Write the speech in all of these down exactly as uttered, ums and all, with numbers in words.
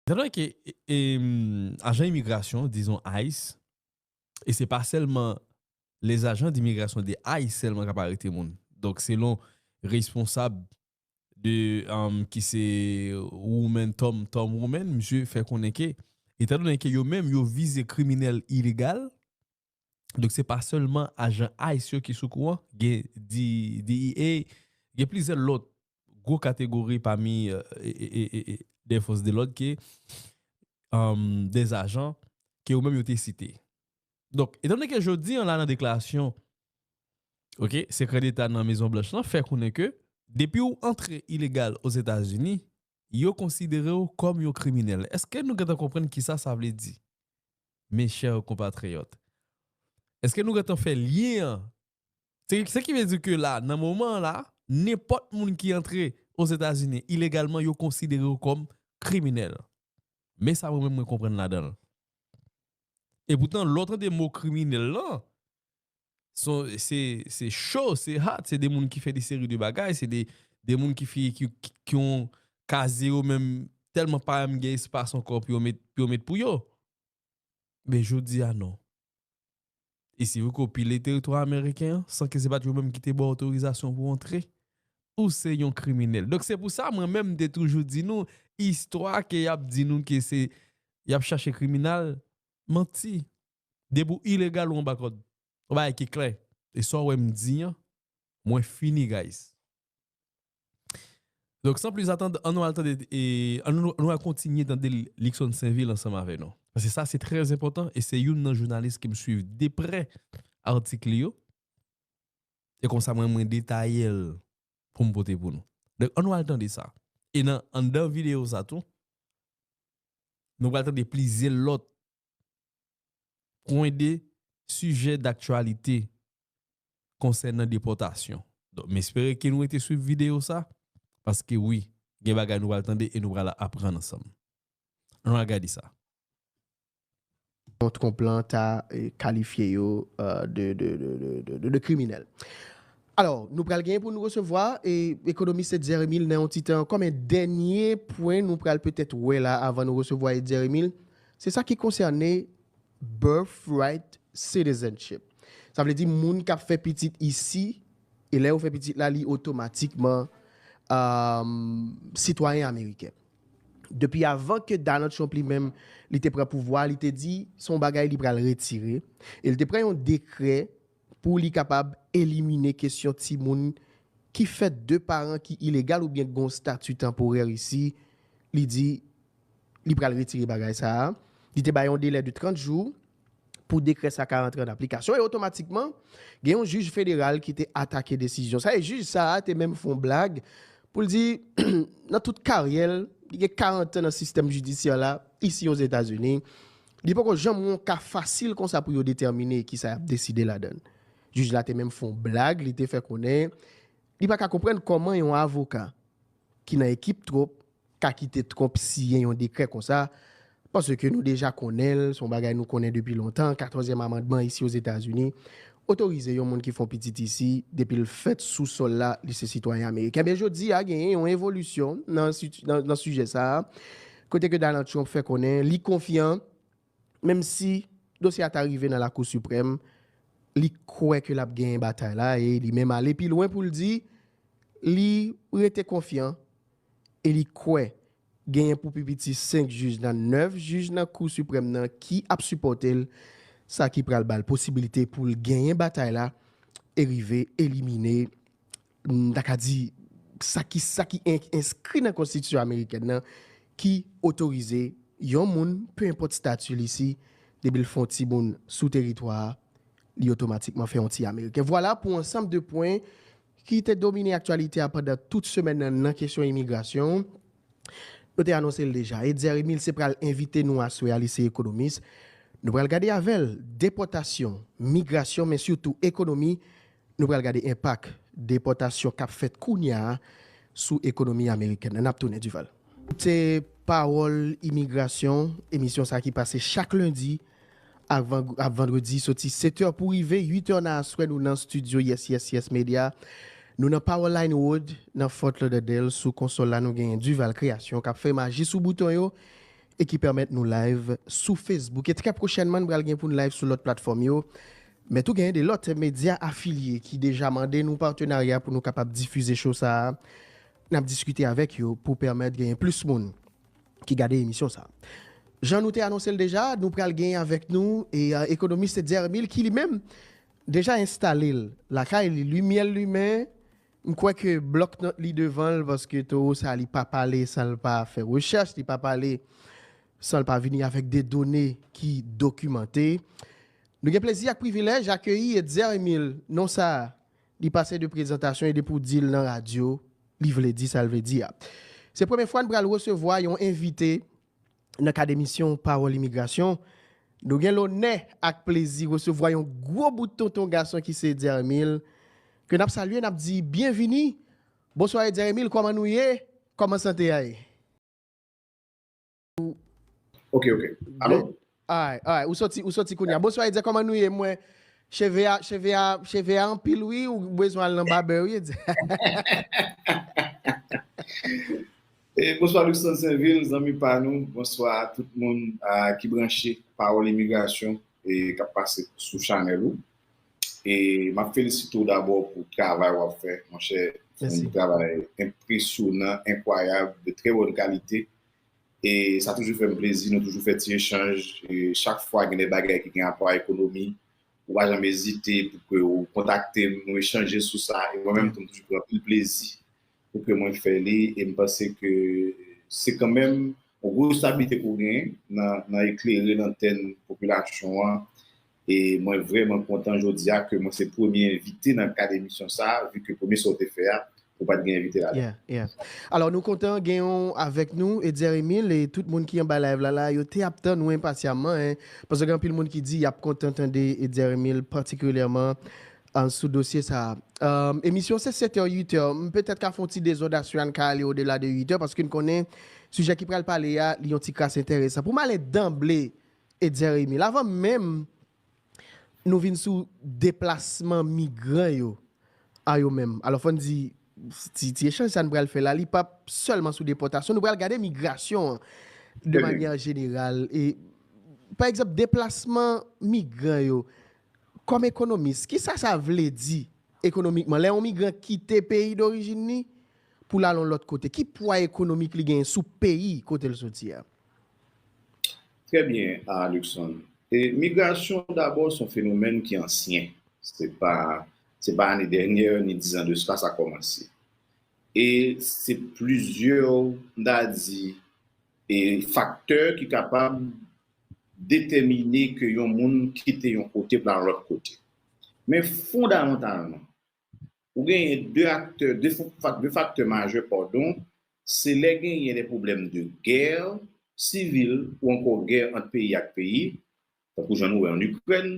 Etan donné ke e, e, ajan imigrasyon, dizon ICE, e se pa sèlman les agents d'immigration de ICE sèlman k ap arete moun. Donk, selon responsab de, um, ki se Women, Tom, Tom Women, misye fè konnen ke, etan donné ke yo menm, yo vize kriminèl ilegal, donk, se pa sèlman ajan ICE yo ki sou kou an, gen D, DEA, gen plizyè lòt gwo kategori pami, euh, e, e, e, e, e, des forces de l'ordre ke, um, des agents ke yo menm yo te site. Donk, etan donné ke jodi an la nan deklarasyon, ok, sekrè deta nan Mezon Blanch lan fè konnen ke depi w antre ilegal Ozetazini, yo konsidere w kòm yon kriminèl. Èske nou gentan konprann kisa sa vle di? Mes chers compatriotes, èske nou gentan fè lyen an? Se, se ki vle di ke la, nan moman an la, nenpòt moun ki antre Ozetazini ilegalman, yo konsidere w kòm kriminèl. Men sa mwen menm mwen konprann ladan l. E poutan, lè w tande mo kriminèl lan, se, se, se cho, se hot, se de moun ki fè de seri de bagay, se de, de moun ki fi, ki, ki, ki yon kazye yo menm tèlman pa menm gen espas ankò pou yo met, pou yo met pou yo. Men jodi a non. E si w okipye teritwa ameriken an, san ke se pa t yo menm ki te ba w otorizasyon pou w antre, ou se yon kriminèl. Donk se pou sa mwen menm m te toujou di nou, istwa ke y ap di nou ke se, y ap chache kriminèl, manti. Depi w ilegal ou anba kòd. Yon bagay ki klè. E sa w wè m di an, mwen fini, guys. Donk, san plis atann, ann nou al tande, e, ann nou, nou al kontinye tande Luckson Sainvil ansanm avè nou. Paske sa, se trè enpòtan, e se youn nan jounalis ke m swiv de prè atik li yo. E konsa, mwen, mwen detaye l pou m pote pou nou. Donk, ann nou al tande sa. E nan, anndan videyo sa tou, nou pral tande plizyè lòt pwen de sijè daktyalite konsènan depòtasyon. Donk, m espere ke nou rete swiv videyo sa, paske wi, gen bagay nou pral tande e nou pral aprann ansanm. Ann al gade sa. Donald Trump lan ta, eh, kalifye yo, eh, de, de, de, de, de, de, de kriminèl. Alò, nou pral genyen pou nou resevwa, eh, ekonomis Edzer Emile nan yon ti tan kòm yon dènye pwen nou pral petèt wè la avan nou resevwa Edzer Emile. Se sa ki konsène birthright citizenship. Sa vle di moun k ap fè pitit isi, e lè yo fè pitit la, li otomatikman, um, sitwayen ameriken. Depi avan ke Donald Trump li menm, li te pran pouvwa, li te di se yon bagay li pral retire. E li te pran yon dekrè pou li kapab elimine kesyon timoun ki fèt de paran ki ilegal oubyen ki gen yon stati tanporè isi, li di li pral retire bagay sa a. Li te bay yon delè de trant jou pou dekrè sa ka rantre an aplikasyon. E otomatikman, gen yon jij federal ki te atake desizyon sa a. E jij sa a te menm fè yon blag pou l di, nan tout karyè l, li gen karant an nan sistèm jidisyè la, isi Ozetazini, li poko janm wè yon ka fasil konsa pou yo detèmine ki sa y ap deside ladan l. Jij la te menm fè yon blag, li te fè konnen li pa ka konprann kòman yon avoka ki nan ekip Trump ka kite Trump siyen yon dekrè konsa, paske nou deja konnen l, se yon bagay nou konnen depi lontan, katòzyèm amandman isi Ozetazini otorize yon moun ki fè yon pitit isi, depi l fèt sou sòl la, li se sitwayen ameriken. Men jodi a, genyen yon evolisyon nan, nan, nan sijè sa a, kote ke Donald Trump fè konnen li konfyan, menm si dosye a ta rive nan Lakou Siprèm, li kwè ke l ap genyen batay la, e li menm ale pi lwen pou l di, li rete konfyan e li kwè genyen pou pi piti senk jij nan nèf jij nan Kou Siprèm nan ki ap sipòte l, sa ki pral ba l posibilite pou l genyen batay la e rive elimine, m ta ka di, sa ki, sa ki en-, enskri nan konstitisyon amerikèn nan ki otorize yon moun, pe enpòt stati l isi, depi l fè yon timoun sou teritwa a, li otomatikman fè yon ti ameriken. Vwala pou ansanm de pwen ki te domine aktyalite a pandan tout semèn nan, nan kesyon imigrasyon. Nou te anonse l deja. Edzer Emile se pral envite nou aswè a, li se ekonomis. Nou pral gade avè l depòtasyon, migrasyon, men sitou ekonomi. Nou pral gade enpak depòtasyon k ap fèt kounye a sou ekonomi amerikèn nan. N ap tounen, Duval. Se Pawòl Imigrasyon, emisyon sa ki pase chak lendi ak van-, ak vandredi, soti sèt è pou rive uit è nan aswè, nou nan estidyo Yes Yes Yes Media. Nou nan Power Line Road, nan Fort Lauderdale, sou konsòl la, nou genyen Duval Création k ap fè maji sou bouton yo. e ki pèmèt nou live sou Facebook. E trè pwochènman, n pral gen pou n live sou lòt platfòm yo. Men tou gen de lòt medya afilye ki deja mande nou patenarya pou nou kapab difize show sa a. N ap diskite avèk yo pou pèmèt genyen plis moun ki gade emisyon sa a. Jan nou te anonse l deja, nou pral gen avèk nou e, uh, ekonomis Edzer Emile ki li menm deja enstale l lakay li, limyè l limen, m kwè ke block note li devan l paske towo sa li pa pale san l pa fè rechèch, li pa pale san l pa vini avèk de done ki dokimante. Nou gen plezi ak privilèj akeyi Edzer Emile, non sa a, li pase de prezantasyon e depi w di l nan radyo, li vle di sa l vle di a. Se premye fwa n pral resevwa yon envite nan kad emisyon Pawòl Imigrasyon. Nou gen lonè ak plezi resevwa yon gwo bout tonton gason ki se Edzer Emile, ke n ap salye, n ap di byenvini. Bonswa Edzer Emile, kòman nou ye? Kòman sante a ye? Ok, ok. Alo? Alright, alright. Ou soti, ou soti kounye a. Bonswa Edzer, kòman nou ye? Mwen, cheve a, cheve a, cheve a anpil wi, ou bezwen al nan babè wi Edzer. E, bonswa Luckson Sainvil, zanmi pa nou. Bonswa a tout moun a, ki branche Pawòl Imigrasyon e k ap pase sou chanèl ou. E m ap felisite w dabò pou travay w ap fè, monchè. Se yon travay enpresyonan, enkwayab, de trè bòn kalite. E sa toujou fè m plezi, nou toujou fè ti echanj. E chak fwa gen de bagay ki gen rapò a ekonomi, ou pa janm ezite pou ke ou kontakte m, nou echanje sou sa. E mwen menm tou, m toujou pran anpil plezi pou ke mwen fè li. E m panse ke se kanmenm yon gwo responsabilite ke w genyen nan, nan eklere lantèn popilasyon an. E mwen vrèman kontan jodi a ke mwen se premye envite nan kad emisyon sa a, vi ke premye sa w te fè a, ou pa t gen envite ladan. Yeah, yeah. Alò, nou kontan gen yon avèk nou, Edzer Emile, e tout moun ki anba live la, la, yo te ap tann ou enpasyamman, en, paske gen anpil moun ki di y ap kontan tande Edzer Emile, patikilyèman, an, sou dosye sa a. Anm, emisyon se sèt è, uit è, m petèt ka fè yon ti dezòd aswè a, n ka ale odela de uit è, paske n konnen sijè ki pral pale a, li yon ti kras enteresan. Pou m ale danble, Edzer Emile, avan menm nou vin sou deplasman migran yo a yo menm. Alò, fò n di, ti, ti echanj sa n pral fè la, li p ap sèlman sou depòtasyon, nou pral gade migrasyon an de manyè jeneral. E, pa egzanp, deplasman migran yo, kòm ekonomis, kisa sa vle di ekonomikman? Lè yon migran kite peyi dorijin li pou l al yon lòt kote, ki pwa ekonomik li genyen sou peyi kote l soti a? Trè byen, a Luckson. E migrasyon, dabò, se yon fenomèn ki ansyen. Se pa, se pa ane dènyè, ni diz an de sa, sa kòmanse. E se plizyè, m ta di, e faktè ki kapab detèmine ke yon moun kite yon kote pou l al lòt kote. Men fondamantalman, ou genyen de aktè, de fo-, fa-, de faktè majè, padon, se lè genyen de pwoblèm de gè sivil ou ankò gè ant peyi ak peyi, tankou jan nou wè ann Ikrèn,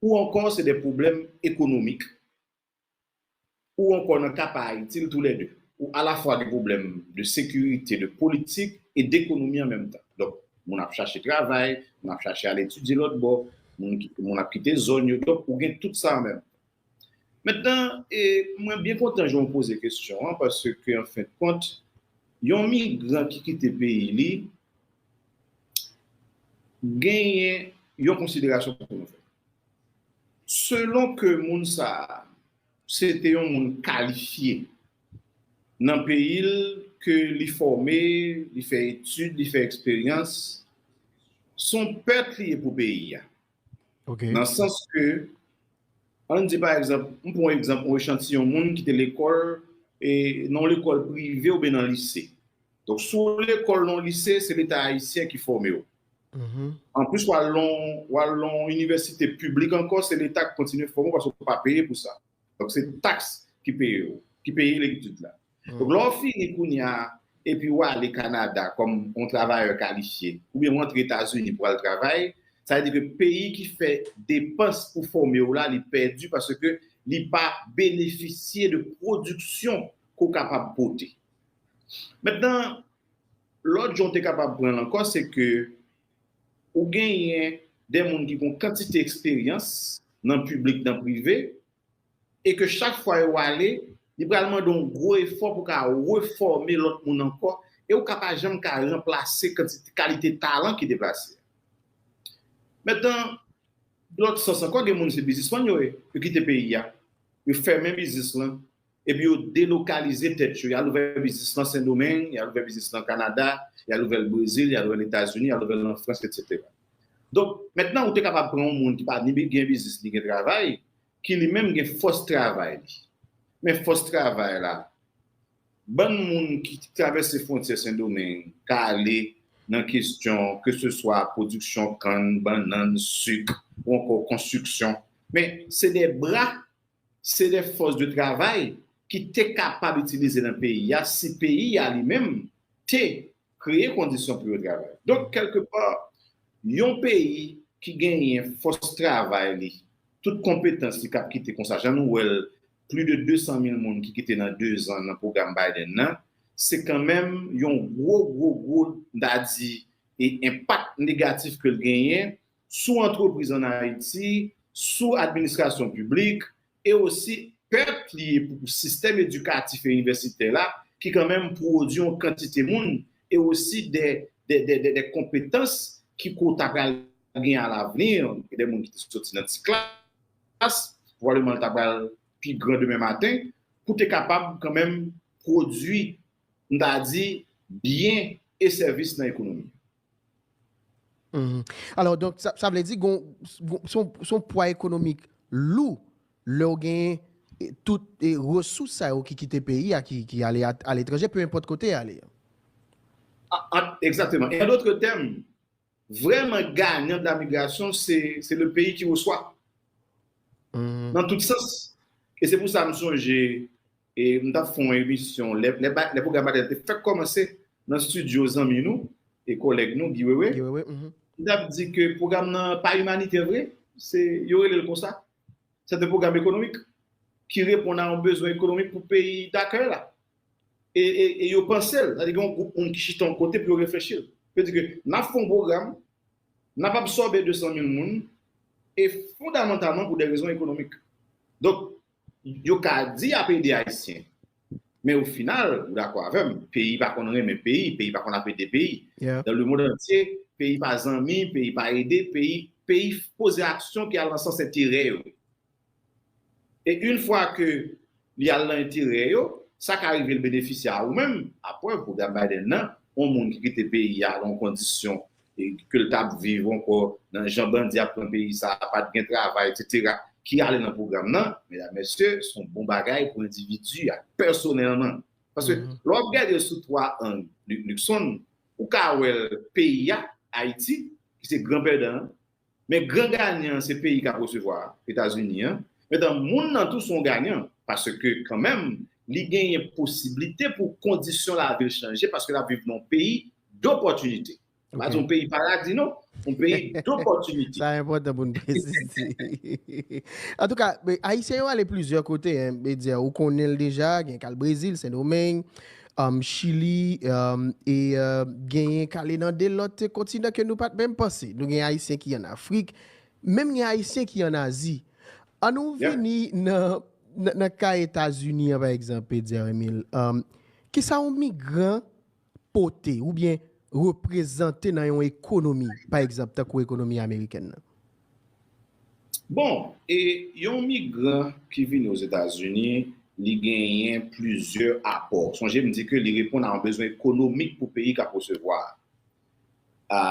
ou ankò se de pwoblèm ekonomik, ou ankò nan ka pa Ayiti, l toulède. Ou alafwa gen pwoblèm de sekirite, de politik e dekonomi an menm tan. Donk, moun ap chache travay, moun ap chache al etidye lòt bò, moun ki, moun ap kite zòn yo. Donk, ou gen tout sa an menm tan. Mentnan, e, mwen byen kontan jan w poze kesyon an, paske, an fen de kont, yon migran ki kite peyi li, genyen yon konsiderasyon pou nou fè. Selon ke moun sa a, se te yon moun kalifye nan peyi l, ke li fòme, li fè etid, li fè eksperyans, se yon pèt li ye pou peyi a. Ok. Nan sans ke, ann di pa egzanp, m pran yon egzanp, yon echantiyon moun ki te lekòl, e, nan yon lekòl prive oubyen nan lise. Donk, si w lekòl nan yon lise, se Leta ayisyen ki fòme w. Mhm. Anplis, w al nan, w al nan yon inivèsite piblik ankò, se Leta k kontinye fòme w paske w pa peye pou sa. Donk, se taks ki peye w, ki peye lekitid la. Donk, lè w fini kounye a, epi w ale Kanada kòm yon travayè kalifye, oubyen w antre Etazini pou al travay, sa vle di ke peyi ki fè depans pou fòme w la, li pèdi paske li pa benefisye de pwodiksyon ke w kapab pote. Mentnan, lòt jan w te kapab pran l ankò, se ke ou genyen de moun ki gen yon kantite eksperyans nan piblik, nan prive, e ke chak fwa yo ale, li pral mande yon gwo efò pou ka refòme lòt moun ankò, e ou ka pa janm ka ranplase kantite, kalite talan ki deplase. Mentnan, lòt sans ankò, gen moun se biznismann yo ye, yo kite peyi a, yo fèmen biznis lan, epi yo delokalize tèt yo, y al ouvè biznis lan Sendomeng, y al ouvè biznis lan Kanada, y al ouvè l Brezil, y al ouvè l Etazini, y al ouvè l an Frans, etsetera. Donk, mentnan, ou te kapab pran yon moun ki pa ni gen biznis, ni gen travay, ki li menm gen fòs travay li. Men fòs travay la, bann moun ki travèse fwontyè Sendomeng ka ale nan kesyon, ke se swa pwodiksyon kann, bannann, sik, ou ankò konstriksyon. Men se de bra, se de fòs de travay ki te kapab itilize nan peyi a si peyi a li menm te kreye kondisyon pou yo travay. Donk, kèlkepa, yon peyi ki genyen fòs travay li, tout konpetans li k ap kite konsa, jan nou wè l, plis de de san mil moun ki kite nan de zan nan pwogram Biden nan, se kanmenm yon gwo, gwo, gwo, m ta di, e enpak negatif ke l genyen sou antrepriz ann Ayiti, sou administrasyon piblik, e osi pèt li ye pou sistèm edikatif e inivèsitè la, ki kanmenm pwodui yon kantite moun, e osi de, de, de, de, de konpetans ki ko ta pral gen alavni, de moun ki te soti nan ti klas, pwobableman l ta pral pi gran demen maten, pou te kapab kanmenm pwodui, m ta di, byen e sèvis nan ekonomi. Mhm. Alò, donk, sa, sa vle di, gon, gon, se yon, se yon pwa ekonomik lou lè w gen e, tout e, resous sa yo ki kite peyi a, ki, ki ale a- aletranje, pe enpòt kote y ale. Ah, ah, exactement. En d'autres termes, vraiment gagnant de la migration, c'est c'est le pays qui reçoit. Mhm. Dans tout sens. E se pou sa m sonje, e m t ap fè yon emisyon, lè, lè, ba- lè pwogram Biden te fèk kòmanse nan estidyo zanmi nou e kòlèg nou, Guy Wewe, Guy Wewe, mhm. M t ap di ke pwogram nan pa imanitè vre, se, yo rele l konsa. Se te pwogram ekonomik ki reponn a yon bezwen ekonomik pou peyi dakèy la. E, e, e yo panse l, sa vle di gen yon gwoup moun ki chita yon kote pou yo reflechi l. Yo di ke n ap fè yon pwogram, n ap absòbe de san mil moun, e fondamantalman pou de rezon ekonomik. Donk, yo ka di y ap ede Ayisyen, men o final, ou dakò avè m, peyi pa konn renmen peyi, peyi pa konn ap ede peyi. Yeah. Dans le monde entier, peyi pa zanmi, peyi pa ede, peyi, peyi poze aksyon ki al nan sans enterè yo. E yon fwa ke li al nan enterè yo, sa ka rive l benefisye a ou menm. Aprè, pwogram Biden nan, yon moun ki kite peyi a nan yon kondisyon e ke l t ap viv ankò nan jan bandi ap pran peyi sa, pa t gen travay, etsetera, ki ale nan pwogram nan, medam, mesye, se yon bon bagay pou endividi a, pèsonèlman. Paske Mhm. lè w ap gade sou twa ang, Lu- Luckson, ou ka wè l peyi a, Ayiti, ki se gran pèdan an, men gran ganyan an se peyi k ap resevwa a, Etazini an. Mentnan, moun nan tou se yon ganyan, paske kanmenm, li genyen posiblite pou kondisyon lavi l chanje, paske l ap viv nan yon peyi dopòtinite. M pa di yon peyi paradi, non. Yon peyi dopòtinite. Sa enpòtan pou n presize. Antouka, Ayisyen yo ale plizyè kote, hein, Bedier, ou konnen l deja, gen k al Brezil, Sendomeng, um, Chili, um, e uh, genyen k ale nan de lòt kontinan ke nou pa t menm panse. Nou gen Ayisyen ki ann Afrik, menm gen Ayisyen ki ann Azi. An nou Yeah. vini nan, nan, nan ka Etazini an, pa egzanp, Bedier Emile, um, kisa yon migran pote oubyen reprezante nan yon ekonomi, pa egzanp, tankou ekonomi amerikèn nan? Bon, e yon migran ki vini Ozetazini, li genyen plizyè apò. Sonje m di ke li reponn a yon bezwen ekonomik pou peyi k ap resevwa a. A,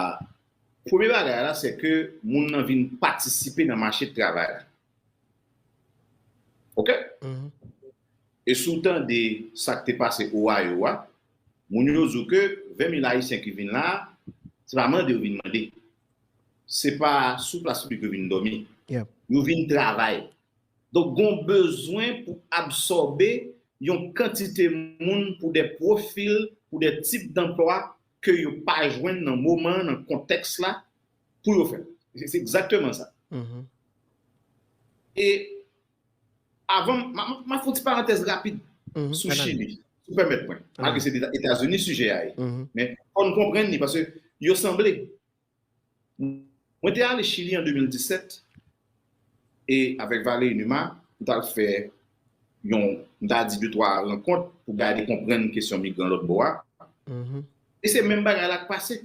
premye bagay la, se ke moun nan vin patisipe nan mache travay la. Oke? Mhm. E si w tande sa k te pase Ohio a, moun yo di w ke ven mil Ayisyen ki vin la, se pa mande yo vin mande. Se pa sou plas piblik yo vin dòmi. Yeah. Yo vin travay. Donk, gon bezwen pou absòbe yon kantite moun pou de pwofil, pou de tip danplwa ke yo pa jwenn nan moman, nan kontèks la, pou yo fè. Se se egzakteman sa. Mhm. E avan, m a, m a fè yon ti parantèz rapid Mhm. sou Ann ale. Chili, si w pèmèt mwen, Ann malgre ale. se Eta- Etazini sijè a ye. Mhm. Men fò n konprann li, paske yo sanble. Mwen te ale Chili an de mil disèt, e avèk Valéry Numa, nou t al fè yon, nou t al di de twa rankont pou gade konprann kesyon migran lòt bò a. Mhm. E se menm bagay la k pase.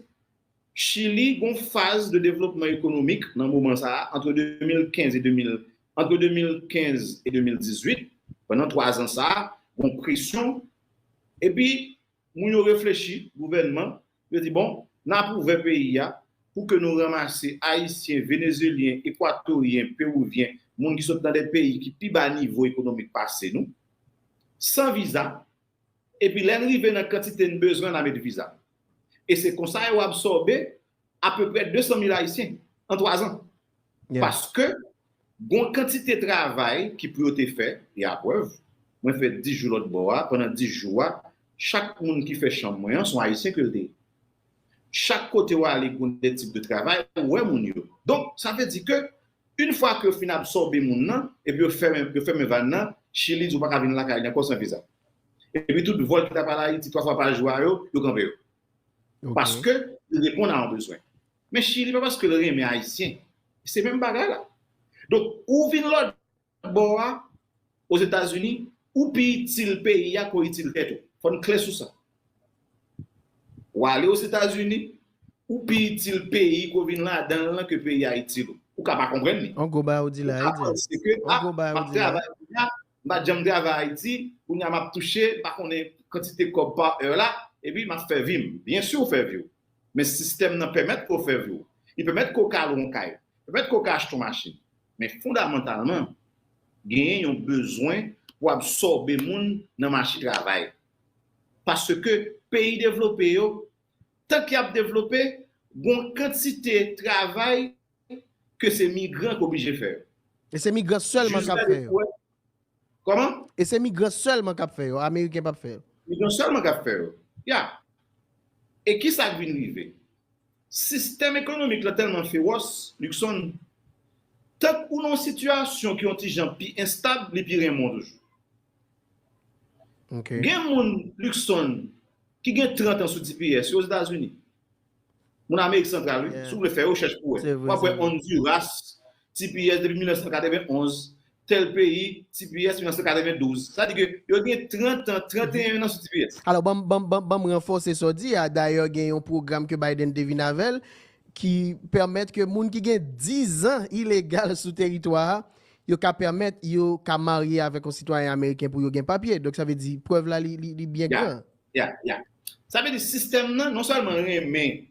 Chili gon faz de devlopman ekonomik nan moman sa a, entre deux mille quinze et deux mille, entre deux mille quinze et deux mille dix-huit, pandan twa zan sa a, gon presyon. Epi, moun yo reflechi, gouvènman, yo di, bon, n ap ouvè peyi a pou ke nou ranmase Ayisyen, Venezelyen, Ekwatoryen, Perivyen, moun ki sot nan de peyi ki pi ba nivo ekonomik pase nou, san viza, epi lè n rive nan kantite n bezwen, n a met viza. E se konsa yo absòbe apeprè de san mil Ayisyen an twa zan. Yeah. Paske gon kantite travay ki pou yo te fè, e aprèv, mwen fè dis jou lòt bò a, pandan dis jou a, chak moun ki fè chanm mwen an, se yon Ayisyen ke l te ye. Chak kote w ale, gon de tip de travay, ou wè moun yo. Donk, sa vle di ke, yon fwa ke yo fin absòbe moun nan, epi yo fèmen, yo fèmen vàn nan, Chili di w pa ka vin lakay li ankò san viza. Epi tout vòl ki t ap al Ayiti twa fwa pa jou a yo, yo kanpe yo. Ok. Paske li reponn a yon bezwen. Men Chili pa paske l renmen Ayisyen. Se menm bagay la. Donk, ou vin lòt bò a, Ozetazini, ou pi itil peyi a ke w itil tèt ou. Fò n klè sou sa. Ou ale Ozetazini, ou pi itil peyi ke w vin ladan l lan ke peyi a itil ou. Ou ka pa konprann li. On gwo bagay ou di la, ou ka panse ke, ah, m ap travay kounye a, m pa t janm travay Ayiti, kounye a m ap touche, m pa konnen kantite kòb pa è la, epi m ap fè vi m. Byen si w fè vi w. Men sistèm nan pèmèt ke w fè vi w. Li pèmèt ke w ka lwe yon kay. Pèmèt ke w ka achte yon machin. Men fondamantalman, genyen yon bezwen pou absòbe moun nan mache travay. Paske peyi devlope yo, tan ke y ap devlope, gon kantite travay ke se migran k oblije fè yo. E se migran sèlman k ap fè yo. Kòman? E se migran sèlman k ap fè yo, Ameriken p ap fè yo. Migran sèlman k ap fè yo. Ya. E kisa k vin rive? Sistèm ekonomik la tèlman fewòs, Luckson, tank ou nan yon sitiyasyon ki yon ti jan pi enstab, li pi renmen w toujou. Ok. Gen moun, Luckson, ki gen trant an sou T P S yo Ozetazini. Moun Amerik Santral, wi. Yeah. Si w vle fè rechèch pou wè. Se vre, w ap wè Honduras, T P S depi mil nèf san katrevenn onz, tèl peyi, T P S mil nèf san katrevenn douz. Sa di ke yo gen trant an, trant e en an sou T P S. Alò, ban m, ban m, ban m, ban m ranfòse sa w di a. Dayè, gen yon pwogram ke Biden te vin avè l ki pèmèt ke moun ki gen diz an ilegal sou teritwa a, yo ka pèmèt yo ka marye avèk yon sitwayen ameriken pou yo gen papye. Donk, sa vle di, prèv la, li, li, li byen gran. Ya, ya. Sa vle di, sistèm nan, non sèlman renmen